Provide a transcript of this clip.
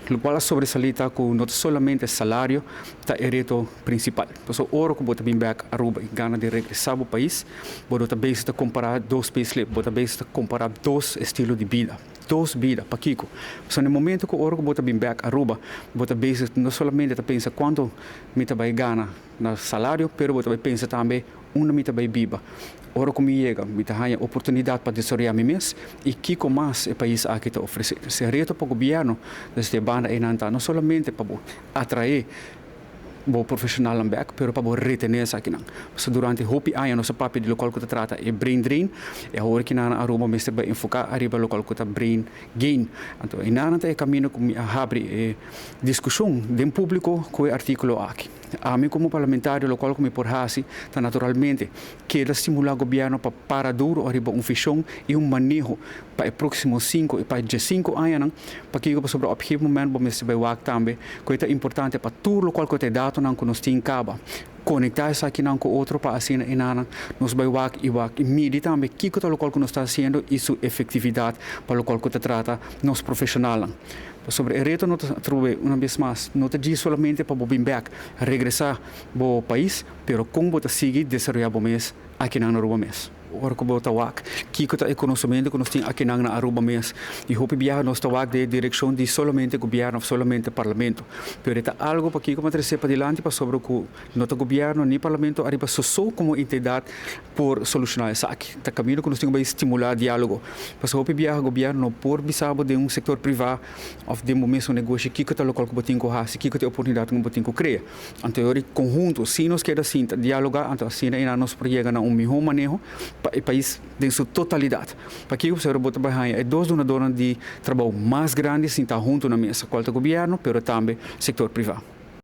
Locual a sobresali ta cu no ta solamente salario ta e reto principal. Paso ora cu bo ta bin bek Aruba y gana di regresa bo pais, bo no ta bezig ta compara dos payslip, bo ta bezig ta compara dos estilo di bida, dos bida. Pakico? Pasobra na e momento cu ora cu bo ta bin bek Aruba, bo ta bezig no solamente ta pensa cuanto mi ta bay gana na salario, pero bo ta bay pensa tambe unda mi ta bay biba. Ora cu mi yega, mi ta haya oportunidad pa desaroya mi mes y kico mas e pais aki ta ofrece. Entonces e reto pa gobierno desde e banda eynan ta no solamente pa bo atrae bo profesionalnan bek, pero pa bo retene esakinan. Pasobra durante hopi aña nos a papia di locual cu ta trata e brain drain y awor ki nan na Aruba mester bay enfoca ariba locual cu ta brain gain. Anto eynan ta e camino cu mi a habri e discusion den publico cu e articulo aki. Ami como parlamentario locual cu mi por haci ta naturalmente keda stimula gobierno pa para duro ariba un vision y un maneho pa e proximo 5 y pa e 15 añanan. Pakico? Pasobra op gegeven moment bo mester bay wak tambe cu e ta importante pa tur locual cu ta e datonan cu nos tin caba, conecta esakinan cu otro pa asina enanan nos bay wak y wak y midi tambe kico ta locual cu nos ta haciendo y su efectividad pa locual cu ta trata nos profesionalnan. Pasobra e reto no ta atrobe, una bes mas, no ta djis solamente pa bo bin bek, regresa bo pais, pero con bo ta sigui desaroya bo mes akinan na Aruba mes. Ora cu bo ta wak kico ta e conocemento cu nos tin akinan na Aruba mes, y hopi biaha nos ta wak den e direccion di solamente gobierno of solamente parlamento, pero e ta algo pakico bo a trece padilanti pasobra cu no ta gobierno ni parlamento ariba so so como entidad por soluciona esaki. Ta camino cu nos tin cu bay stimula dialogo. Pasobra hopi biaha gobierno no por bisa bo den un sector priva of den bo mesun negoshi kico ta locual cu bo tin cu haci, kico ta e oportunidad cu bo tin cu crea. Anto e ora conhunto, si nos keda sinta dialoga, anto asina eynan nos por yega na un miho maneho pa e pais den su totalidad. Pakico? Pasobra bo ta bay haya e dos dunadornan di trabou mas grandi sinta hunto na mesa, cual ta gobierno pero tambe sector priva.